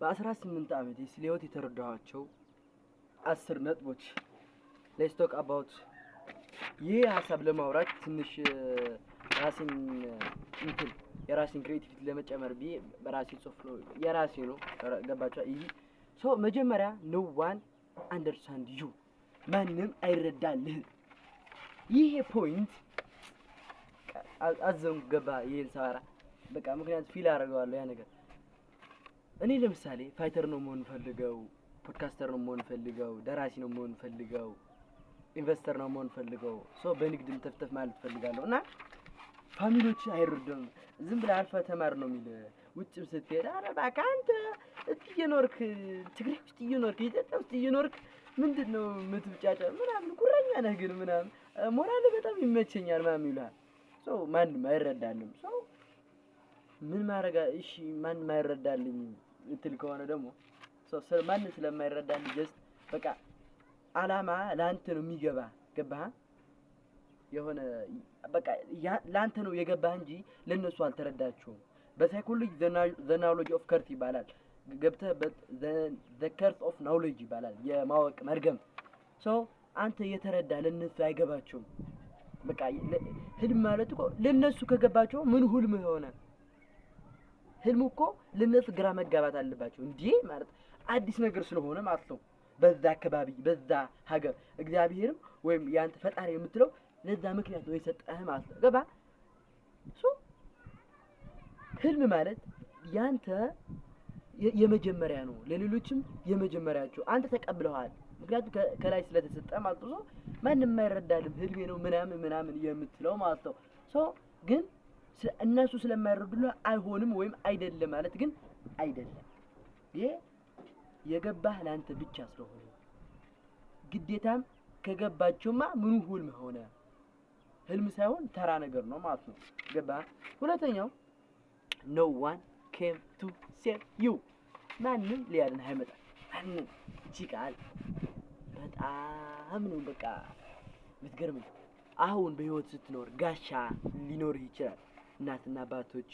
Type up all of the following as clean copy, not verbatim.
በ18 ዓመቴ ስለ ህይወት የተረዳኋቸው 10 ነጥቦች። Let's talk about። ይህ ሀሳብ ለማውራት ትንሽ ራሴን እንትን የራሴን creativity ለመጨመር ብዬ በራሴ ጽሁፍ ነው፣ የራሴ ነው። ገባችኋ? ይህ so መጀመሪያ no one understand you፣ ማንም አይረዳልህም። ይሄ point አዘንኩ፣ ገባ? ይሄን ሳወራ በቃ ምክንያት feel አደርገዋለሁ ያ ነገር። እኔ ለምሳሌ fighter ነው መሆን ፈልገው፣ podcaster ነው መሆን ፈልገው፣ ደራሲ ነው መሆን ፈልገው፣ investor ነው መሆን ፈልገው፣ so በንግድም ተፍተፍ ማለት ፈልጋለሁ እና family ዎች አይረዱም። ዝም ብለህ አርፈህ ተማር ነው የሚል። ውጭም ስትሄድ ኧረ እባክህ አንተ እዚህ እየኖርክ፣ ትግራይ ውስጥ እየኖርክ፣ ኢትዮጵያ ውስጥ እየኖርክ ምንድን ነው የምትብጫጫ ምናምን፣ ጉረኛ ነህ ግን ምናምን፣ ሞራልህ በጣም ይመቸኛል ምናምን ይሉሃል። So ማንም አይረዳልም። So ምን ማድረግ? እሺ ማንም አይረዳልኝ እትል ከሆነ ደግሞ ማንም ስለማይረዳልኝ just በቃ አላማ ለአንተ ነው የሚገባ፣ ገባህ? የሆነ በቃ ለአንተ ነው የገባህ እንጂ ለእነሱ አልተረዳቸውም። በ psychology the knowledge of curse ይባላል። ገብተህበት the curse of knowledge ይባላል። የማወቅ መርገም። So አንተ የተረዳ ለእነሱ አይገባቸውም። በቃ ህልም ማለት እኮ ለእነሱ ከገባቸው ምን ህልም ሆነ? ህልም እኮ ለእነሱ ግራ መጋባት አለባቸው። እንዲህ ማለት አዲስ ነገር ስለሆነ ማለት ነው። በዛ አካባቢ፣ በዛ ሀገር እግዚአብሔርም ወይም የአንተ ፈጣሪ የምትለው ለዛ ምክንያት ነው የሰጠህ ማለት ነው። ገባ? So ህልም ማለት ያንተ የመጀመሪያ ነው፣ ለሌሎችም የመጀመሪያቸው አንተ ተቀብለዋል። ምክንያቱም ከላይ ስለተሰጠ ማለት ነው። ማንም የማይረዳልም ህልሜ ነው ምናምን ምናምን የምትለው ማለት ነው። So ግን እነሱ ስለማይረዱልህ አይሆንም ወይም አይደለም ማለት ግን አይደለም። ይሄ የገባህ ለአንተ ብቻ ስለሆነ ግዴታም ከገባቸውማ ምኑ ህልም ሆነ? ህልም ሳይሆን ተራ ነገር ነው ማለት ነው። ገባህ? ሁለተኛው no one came to save you፣ ማንም ሊያድንህ አይመጣም። ማንም። እቺ ቃል በጣም ነው በቃ የምትገርመኝ። አሁን በህይወት ስትኖር ጋሻ ሊኖርህ ይችላል። እናትና አባቶች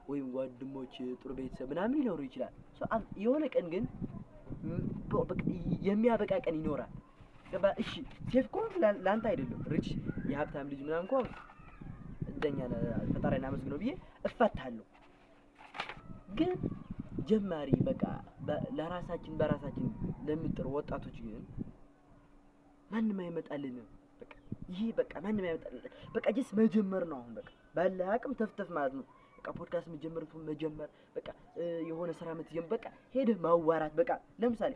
ወይም ጓደኞች፣ ጥሩ ቤተሰብ ምናምን ሊኖሩ ይችላል። የሆነ ቀን ግን በቃ የሚያበቃ ቀን ይኖራል። ገባ? እሺ safe ከሆንክ ለአንተ አይደለም፣ rich የሀብታም ልጅ ምናምን ከሆንክ እድለኛ ነህ፣ ፈጣሪን አመስግነው ብዬ እፈታለሁ። ግን ጀማሪ በቃ ለራሳችን በራሳችን ለምንጥር ወጣቶች ግን ማንም አይመጣልንም። በቃ ይሄ በቃ ማንም አይመጣልንም። በቃ just መጀመር ነው። አሁን በቃ ባለ አቅም ተፍተፍ ማለት ነው። በቃ ፖድካስት መጀመር መጀመር፣ በቃ የሆነ ስራ የምትጀምር በቃ ሄደህ ማዋራት። በቃ ለምሳሌ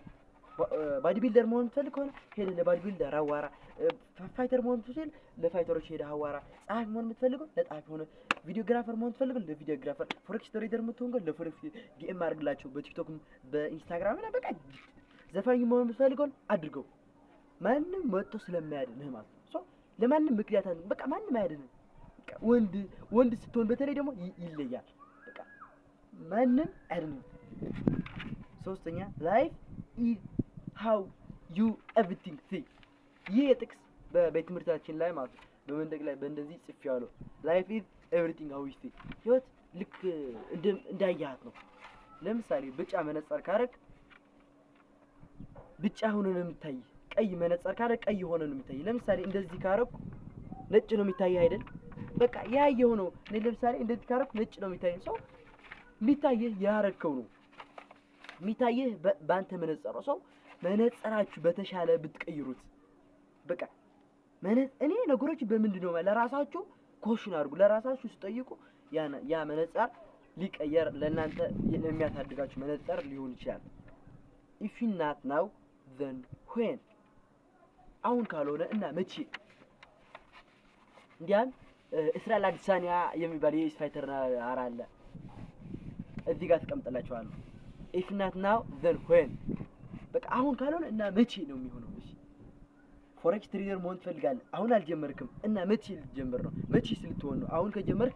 body builder መሆን የምትፈልግ ከሆነ ሄደህ ለ body builder አዋራ። Fighter መሆን የምትፈልግ ለ fighter ኦች ሄደህ አዋራ። ጸሐፊ መሆን የምትፈልገው ለጸሐፊ ሆነ፣ videographer መሆን የምትፈልገው ለ videographer፣ forex trader የምትሆን ከሆነ ለ forex DM አድርግላቸው በቲክቶክም በኢንስታግራም እና በቃ ዘፋኝ መሆን የምትፈልገውን አድርገው። ማንም መጥቶ ስለማያድንህ ማለት ነው። So ለማንም ምክንያት በቃ ማንም አያድንህ። በቃ ወንድ ወንድ ስትሆን በተለይ ደግሞ ይለያል። በቃ ማንም አያድንህም። ሶስተኛ life is how you everything see። ይህ የጥቅስ በቤት ትምህርታችን ላይ ማለት ነው በመንደቅ ላይ በእንደዚህ ጽፌዋለሁ። Life is everything how you see። ህይወት ልክ እንዳያሃት ነው። ለምሳሌ ብጫ መነጽር ካረግ ብጫ ሆኖ ነው የሚታይ። ቀይ መነጽር ካረግ ቀይ ሆኖ ነው የሚታይ። ለምሳሌ እንደዚህ ካረኩ ነጭ ነው የሚታይ አይደል? በቃ ያየው ነው። እኔ ለምሳሌ እንደዚህ ካረኩ ነጭ ነው የሚታይ። So የሚታየህ ያረከው ነው የሚታየህ፣ በአንተ መነጽር ነው። So መነጽራችሁ በተሻለ ብትቀይሩት በቃ እኔ ነገሮች በምንድን ነው ለራሳችሁ question አድርጉ። ለራሳችሁ ስጠይቁ ያ መነጽር ሊቀየር ለእናንተ የሚያሳድጋችሁ መነጽር ሊሆን ይችላል። If not now, then when? አሁን ካልሆነ እና መቼ? እንዲያም እስራኤል አዲሳኒያ የሚባል የ UFC fighter አለ። እዚህ ጋር አስቀምጥላችኋለሁ። If not now, then when? በቃ አሁን ካልሆነ እና መቼ ነው የሚሆነው? እሺ forex trader መሆን ትፈልጋለህ? አሁን አልጀመርክም እና መቼ ልትጀምር ነው? መቼ ልትሆን ነው? አሁን ከጀመርክ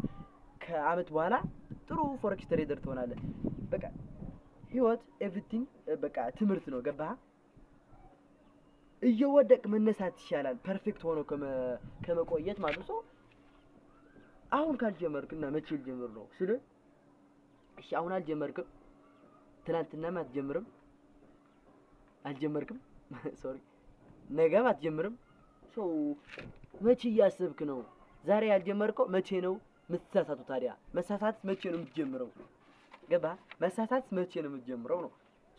ከአመት በኋላ ጥሩ forex trader ትሆናለህ። በቃ ህይወት everything በቃ ትምህርት ነው። ገባህ? እየወደቅ መነሳት ይሻላል perfect ሆኖ ከመቆየት ማለት ነው። አሁን ካልጀመርክ እና መቼ ልጀምር ነው ስል፣ እሺ አሁን አልጀመርክም። ትናንትናም አትጀምርም፣ አልጀመርክም፣ sorry፣ ነገም አትጀምርም። So መቼ እያሰብክ ነው? ዛሬ ያልጀመርከው መቼ ነው የምትሳሳቱ? ታዲያ መሳሳት መቼ ነው የምትጀምረው? ገባ? መሳሳት መቼ ነው የምትጀምረው ነው።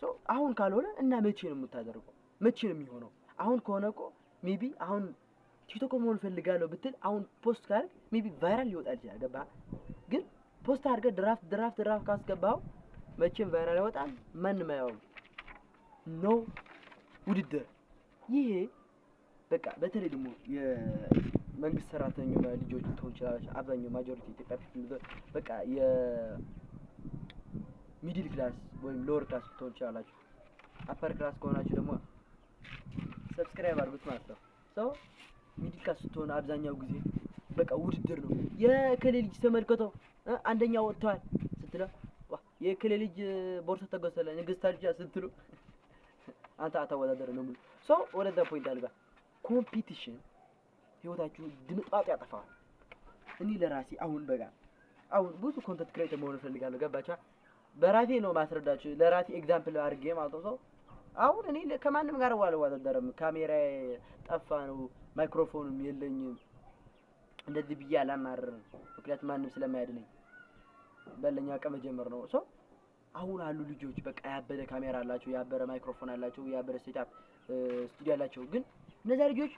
So አሁን ካልሆነ እና መቼ ነው የምታደርገው? መቼ ነው የሚሆነው? አሁን ከሆነ እኮ maybe አሁን TikToker መሆን እፈልጋለሁ ብትል አሁን post ካደረግክ maybe viral ሊወጣ ይችላል። ገባ? ግን post አድርገህ draft draft draft ካስገባኸው መቼም viral አይወጣም፣ ማንም አያየውም። No ውድድር። ይሄ በቃ በተለይ ደግሞ የመንግስት ሰራተኛ ልጆች ልትሆን ይችላል። አብዛኛው majority ኢትዮጵያ people በቃ የ middle class ወይም lower class ልትሆን ይችላላችሁ። Upper class ከሆናችሁ ደግሞ subscribe አድርጉት ማለት ነው። So middle class ስትሆን አብዛኛው ጊዜ በቃ ውድድር ነው። የእከሌ ልጅ ተመልከተው አንደኛ ወጥተዋል ስትለው፣ ዋ የእከሌ ልጅ ቦርሳ ተገዝቶለታል ንግስታ ልጅ ስትሉ አንተ አታወዳደር ነው የሚሉ። So ወደዛ point አልጋ competition ህይወታችሁ ድምጣጡ ያጠፋዋል። እኔ ለራሴ አሁን በቃ አሁን ብዙ content creator መሆን እፈልጋለሁ። ገባችሁ? በራሴ ነው ማስረዳችሁ፣ ለራሴ example አድርጌ ማለት ነው። So አሁን እኔ ከማንም ጋር አልወዳደርም። ካሜራ ጠፋ ነው፣ ማይክሮፎንም የለኝም። እንደዚህ ብዬ አላማርርም፣ ምክንያቱም ማንም ስለማያድነኝ በለኛ አቅም መጀመር ነው። So አሁን አሉ ልጆች በቃ ያበደ ካሜራ አላቸው፣ ያበደ ማይክሮፎን አላቸው፣ ያበደ setup ስቱዲዮ አላቸው። ግን እነዚያ ልጆች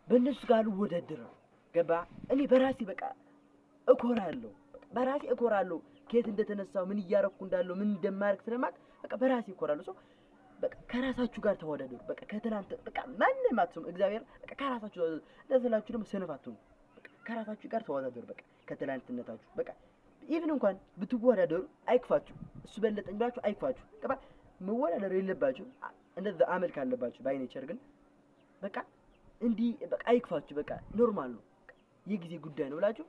በእነሱ ጋር አልወዳደርም። ገባ? እኔ በራሴ በቃ እኮራለሁ፣ በራሴ እኮራለሁ። ከየት እንደተነሳው፣ ምን እያረኩ እንዳለው፣ ምን እንደማደርግ ስለማቅ በቃ በራሴ እኮራለሁ። So በቃ ከራሳችሁ ጋር ተወዳደሩ። በቃ ከትናንት በቃ ማንም አትስሙ። እግዚአብሔር በቃ ከራሳችሁ ለስላችሁ ደግሞ ሰነፍ አትሁኑ። በቃ ከራሳችሁ ጋር ተወዳደሩ። በቃ ከትላንትነታችሁ በቃ even እንኳን ብትወዳደሩ አይክፋችሁ። እሱ በለጠኝ ብላችሁ አይክፋችሁ። ገባ? መወዳደር የለባችሁ እንደዛ አመል ካለባችሁ by nature ግን በቃ እንዲህ በቃ አይክፋችሁ። በቃ normal ነው፣ የጊዜ ጉዳይ ነው ብላችሁ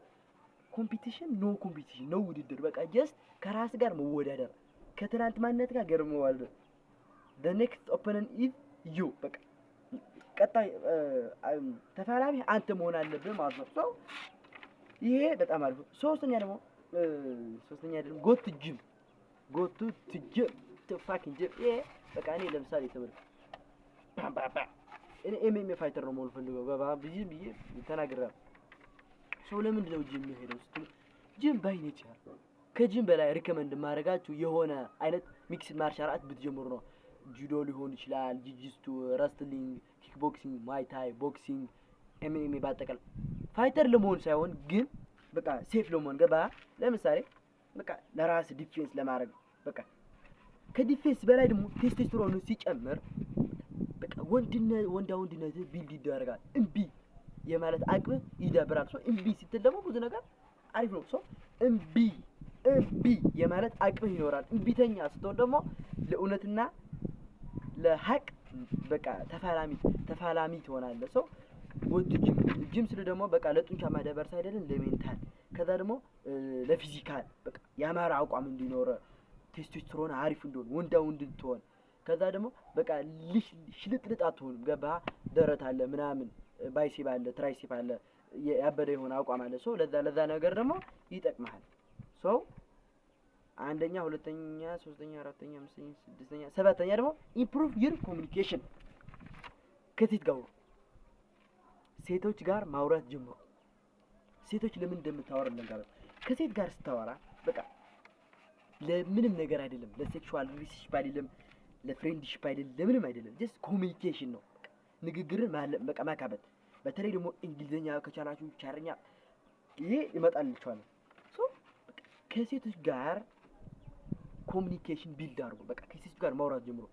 competition no competition፣ no ውድድር። በቃ just ከራስ ጋር መወዳደር፣ ከትናንት ማንነት ጋር መወዳደር። The next opponent is you። በቃ ቀጣይ ተፋላሚ አንተ መሆን አለብህ ማለት ነው። So ይሄ በጣም አሪፍ ነው። ሶስተኛ ደግሞ go to gym፣ go to gym, to fucking gym። ይሄ በቃ እኔ ለምሳሌ ተመልከት፣ እኔ MMA fighter ነው መሆን ፈልገው ገባ ብዬ ብዬ ተናግሬያለሁ። ሰው ለምንድን ነው ጂም የሚሄደው ስትሉ gym by nature ከ ጂም በላይ recommend ማድረጋችሁ የሆነ አይነት mixed martial art ብትጀምሩ ነው። ጁዶ ሊሆን ይችላል፣ ጂጂስቱ፣ wrestling፣ kickboxing፣ Muay Thai፣ boxing፣ MMA ባጠቃላይ fighter ለመሆን ሳይሆን ግን በቃ safe ለመሆን፣ ገባ? ለምሳሌ በቃ ለራስ defense ለማድረግ፣ በቃ ከ defense በላይ ደግሞ ቴስቶስትሮን ሲጨምር በቃ ወንድነት ወንዳ ወንድነት build ይደረጋል። እምቢ የማለት አቅም ይዳብራል። So እምቢ ስትል ደግሞ ብዙ ነገር አሪፍ ነው። So እምቢ እምቢ የማለት አቅም ይኖራል። እምቢተኛ ስትሆን ደግሞ ለእውነትና ለሀቅ በቃ ተፋላሚ ተፋላሚ ትሆናለህ። So go to gym። Gym ስል ደግሞ በቃ ለጡንቻ ማዳበር አይደለም፣ ለ mental ከዛ ደግሞ ለ physical በቃ ያማረ አቋም እንዲኖር፣ ቴስቶስትሮን አሪፍ እንዲሆን፣ ወንዳ ወንድ እንድትሆን፣ ከዛ ደግሞ በቃ ሽልጥልጥ አትሆንም። ገባህ? ደረት አለ ምናምን፣ bicep አለ፣ tricep አለ፣ ያበደ የሆነ አቋም አለ። So ለዛ ለዛ ነገር ደግሞ ይጠቅመሃል። So አንደኛ፣ ሁለተኛ፣ ሶስተኛ፣ አራተኛ፣ አምስተኛ፣ ስድስተኛ፣ ሰባተኛ ደግሞ improve your communication። ከሴት ጋር አውሩ። ሴቶች ጋር ማውራት ጀምሩ። ሴቶች ለምን እንደምታወራ ልንገርህ። ከሴት ጋር ስታወራ በቃ ለምንም ነገር አይደለም፣ ለ sexual relationship አይደለም፣ ለ friendship አይደለም፣ ለምንም አይደለም። Just communication ነው። በቃ ንግግርን በቃ ማካበት። በተለይ ደግሞ እንግሊዝኛ ከቻላችሁ፣ ቻይንኛ ይሄ ይመጣልችኋል። So በቃ ከሴቶች ጋር communication build አድርጉ። በቃ ከሴቶች ጋር ማውራት ጀምሩ።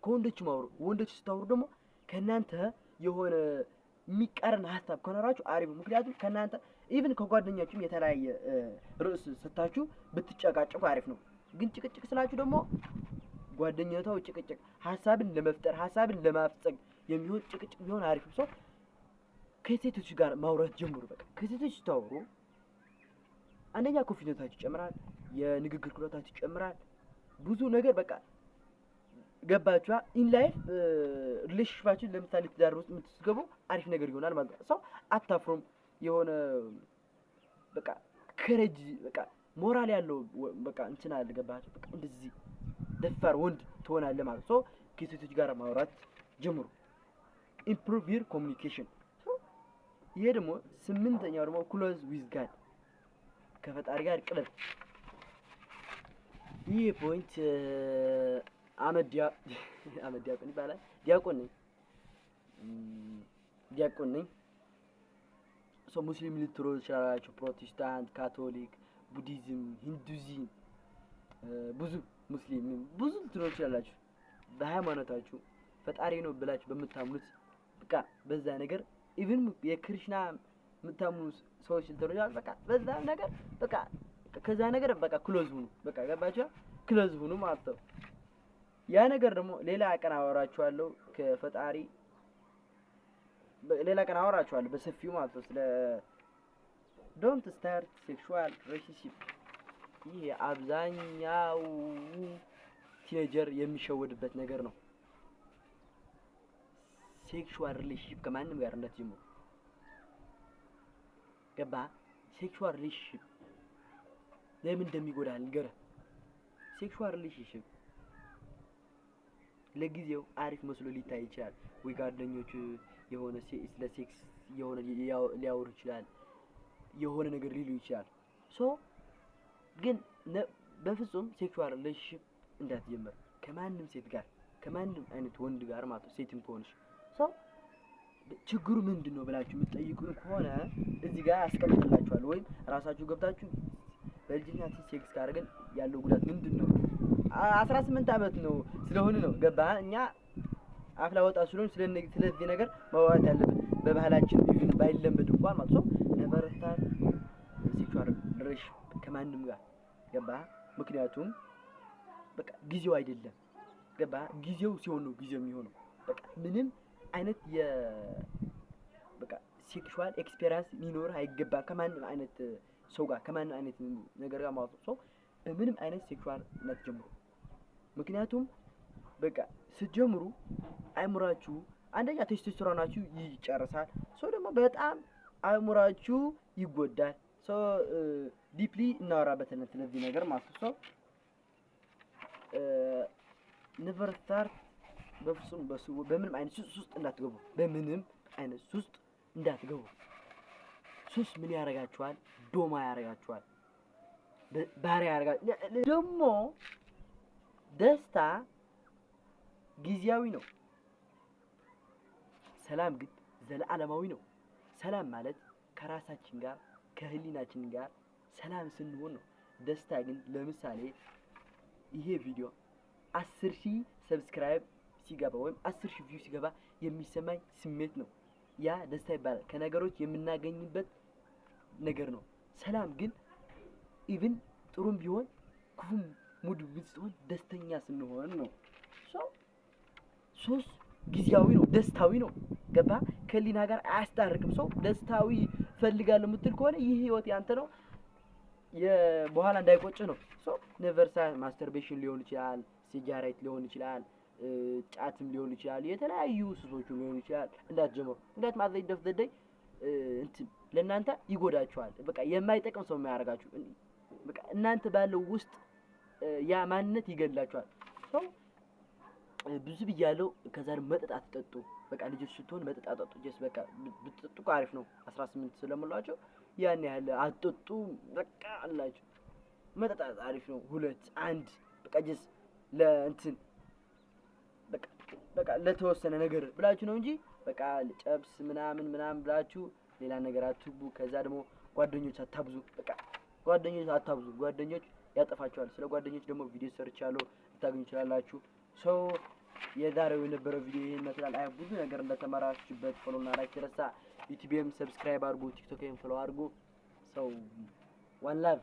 ከወንዶች ማውሩ። ወንዶች ስታወሩ ደግሞ ከእናንተ የሆነ የሚቃረን ሀሳብ ከኖራችሁ አሪፍ ነው። ምክንያቱም ከእናንተ even ከጓደኛችሁም የተለያየ ርዕስ ስታችሁ ብትጨቃጨቁ አሪፍ ነው። ግን ጭቅጭቅ ስላችሁ ደግሞ ጓደኝነታው ጭቅጭቅ ሀሳብን ለመፍጠር፣ ሀሳብን ለማፍጸግ የሚሆን ጭቅጭቅ ቢሆን አሪፍ ነው። So ከሴቶች ጋር ማውራት ጀምሩ። በቃ ከሴቶች ስታወሩ አንደኛ confidence ኣችሁ ይጨምራል፣ የንግግር ክህሎታችሁ ይጨምራል። ብዙ ነገር በቃ ገባችኋ? In life relationship ኣችን ለምሳሌ ትዳር ውስጥ የምትገቡ አሪፍ ነገር ይሆናል ማለት ነው። So አታፍሩም። የሆነ በቃ courage በቃ ሞራል ያለው በቃ እንትን አለ፣ ገባችሁ? በቃ እንደዚህ ደፋር ወንድ ትሆናለህ ማለት። So ከሴቶች ጋር ማውራት ጀምሩ። Improve your communication። ይሄ ደግሞ ስምንተኛው ደግሞ close with God፣ ከፈጣሪ ጋር ቅረብ። ይህ point አመድ ዲያቆን ይባላል። ዲያቆን ነኝ፣ ዲያቆን ነኝ። So ሙስሊም ልትሉ ትችላላችሁ፣ ፕሮቴስታንት፣ ካቶሊክ፣ ቡዲዝም፣ ሂንዱዝም፣ ብዙ ሙስሊም ብዙ ልትሉ ትችላላችሁ። በሃይማኖታችሁ ፈጣሪ ነው ብላችሁ በምታምኑት በቃ በዛ ነገር፣ even የክርሽና የምታምኑ ሰዎች ልትሉ ይችላል። በቃ በዛ ነገር፣ በቃ ከዛ ነገር በቃ close ሁኑ። በቃ ገባችሁ? Close ሁኑ ማለት ነው። ያ ነገር ደግሞ ሌላ ቀን አወራችኋለሁ፣ ከፈጣሪ ሌላ ቀን አወራችኋለሁ በሰፊው ማለት ነው። ስለ don't start sexual relationship። ይህ አብዛኛው teenager የሚሸወድበት ነገር ነው። Sexual relationship ከማንም ጋር እንዳትጀምሩ። ገባ? Sexual relationship ለምን እንደሚጎዳ ልንገርህ። Sexual relationship ለጊዜው አሪፍ መስሎ ሊታይ ይችላል። ወይ ጓደኞቹ የሆነ ስለ ሴክስ የሆነ ሊያወሩ ይችላል፣ የሆነ ነገር ሊሉ ይችላል። So ግን በፍጹም sexual relationship እንዳትጀምር ከማንም ሴት ጋር፣ ከማንም አይነት ወንድ ጋር ማለት ነው። ሴትም ከሆንሽ። So ችግሩ ምንድን ነው ብላችሁ የምትጠይቁኝ ከሆነ እዚህ ጋር አስቀምጥላችኋለሁ፣ ወይም ራሳችሁ ገብታችሁ በልጅነት ሴክስ ካደረግን ያለው ጉዳት ምንድን ነው? 18 ዓመት ነው ስለሆነ ነው፣ ገባህ? እኛ አፍላ ወጣት ስለሆን ስለዚህ ነገር ማውራት ያለብን በባህላችን even ባይለመድ እንኳን ማለት ነው። Never start sexual relation ከማንም ጋር፣ ገባህ? ምክንያቱም በቃ ጊዜው አይደለም፣ ገባህ? ጊዜው ሲሆን ነው ጊዜው የሚሆነው። በቃ ምንም አይነት የ በቃ sexual experience ሊኖርህ አይገባም ከማንም አይነት ሰው ጋር፣ ከማንም አይነት ነገር ጋር ማለት ነው። So በምንም አይነት sexual እንዳትጀምሩ። ምክንያቱም በቃ ስትጀምሩ አእምሯችሁ አንደኛ ቴስቶስትሮናችሁ ይጨርሳል። So ደግሞ በጣም አእምሯችሁ ይጎዳል። So deeply እናወራበታለን ስለዚህ ነገር ማለት ነው። So never start፣ በፍጹም በምንም አይነት ሱስ ውስጥ እንዳትገቡ። በምንም አይነት ሱስ ውስጥ እንዳትገቡ። ሱስ ምን ያደርጋችኋል? ዶማ ያደርጋችኋል። ባሪያ ያደርጋል። ደግሞ ደስታ ጊዜያዊ ነው። ሰላም ግን ዘለዓለማዊ ነው። ሰላም ማለት ከራሳችን ጋር፣ ከህሊናችን ጋር ሰላም ስንሆን ነው። ደስታ ግን ለምሳሌ ይሄ ቪዲዮ 10,000 subscribe ሲገባ ወይም 10,000 view ሲገባ የሚሰማኝ ስሜት ነው። ያ ደስታ ይባላል። ከነገሮች የምናገኝበት ነገር ነው። ሰላም ግን even ጥሩም ቢሆን ክፉም mood ብትሆን ደስተኛ ስንሆን ነው። So ሱስ ጊዜያዊ ነው፣ ደስታዊ ነው። ገባ? ከህሊና ጋር አያስታርቅም። So ደስታዊ ፈልጋለሁ የምትል ከሆነ ይህ ህይወት ያንተ ነው። በኋላ እንዳይቆጭ ነው። So never masturbation ሊሆን ይችላል፣ cigarette ሊሆን ይችላል፣ ጫትም ሊሆን ይችላል፣ የተለያዩ ሱሶቹ ሊሆን ይችላል። እንዳትጀምሩ። ምክንያቱም at the end of the day እንትን ለእናንተ ይጎዳችኋል። በቃ የማይጠቅም ሰው የሚያደርጋችሁ፣ በቃ እናንተ ባለው ውስጥ ያ ማንነት ይገድላችኋል። So ብዙ ብያለሁ። ከዛ ደግሞ መጠጥ አትጠጡ። በቃ ልጆች ስትሆን መጠጥ አትጠጡ። Just በቃ ብትጠጡ እኮ አሪፍ ነው። 18 ስለሞላቸው ያን ያህል አትጠጡ። በቃ አላችሁ መጠጣት አሪፍ ነው። ሁለት አንድ በቃ just ለእንትን በቃ ለተወሰነ ነገር ብላችሁ ነው እንጂ በቃ ጨብስ ምናምን ምናምን ብላችሁ ሌላ ነገር አትግቡ። ከዛ ደግሞ ጓደኞች አታብዙ። በቃ ጓደኞች አታብዙ። ጓደኞች ያጠፋችኋል። ስለ ጓደኞች ደግሞ ቪዲዮ ሰርቻለሁ፣ ልታገኙ ይችላላችሁ። So የዛሬው የነበረው ቪዲዮ ይህን ይመስላል። አይ ብዙ ነገር እንደተማራችሁበት። Follow እና like ተረሳ። ዩቲዩብም subscribe አድርጉ፣ ቲክቶክም follow አድርጉ። So one love.